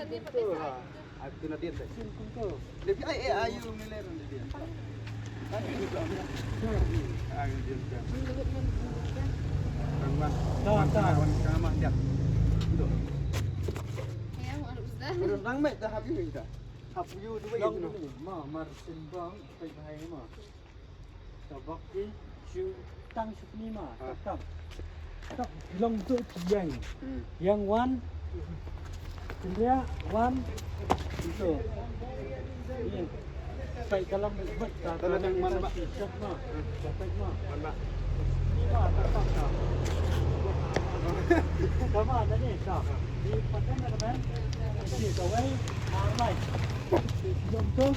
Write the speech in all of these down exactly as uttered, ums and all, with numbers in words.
Kumto ha. Aku na dia tak. Kumto. Dia pi ai ai ayu ngeler dia. Ai dia tak. Ah dia tak. Kan wan. Wan kan wan kan mah dia. Kumto. Rang mai dah habis dah. Hap yu duwai yu no. Ma mar sin bang pek bahai ma. Tabak ki shu tang shu ni ma. Tap tap. Tap long tu yang. Yang wan. Kendria wan. Itu. Ni. Sai kalam bet ta ta yang man ba. Sat ma. Sat ma. Man ba. Ni ma ta ta ta. Sama ada ni ta. Ni pakai mana kan? Ni kawai. Alright. Jom tu.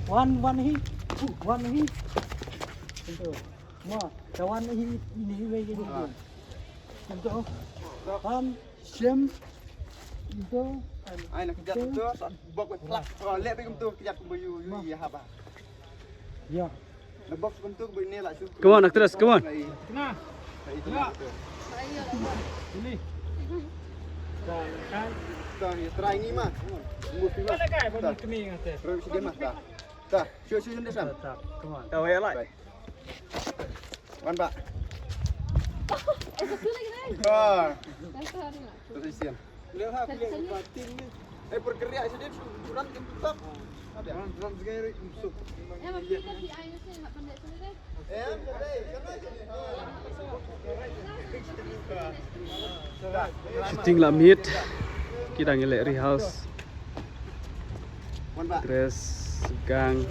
Wan wan hi. Wan hi. Itu. Ma, ta wan hi ni wei ni. Itu. Wan. Shem. Itu. Ai na kejap tu, bok plak. Oh, lek kum tu kejap kum yu yu ya haba. Ya. Na bok kum tu bu ni lah. Come on, actress, come on. Nah. Ini. Dah, kan? Dah, ya try ni mah. Mesti mah. Mana kai, mana kami ngate? Terus sikit mah. Dah. Dah, shu shu shu. Dah, come on. Dah, ya lah. Wan ba. Eh, satu lagi, Rai. Ah. Dah, satu lagi. Terus sian. Leo ha kuliah ke batin ni. Eh, perkeriak sedih surat yang tetap. Ada. Ran ran segai ri musuh. Eh, mampir ka P I ni sih, nak pendek sini deh. Eh, pendek. Shooting la miet. Ki dang ïaleh rehearse. Dress gang.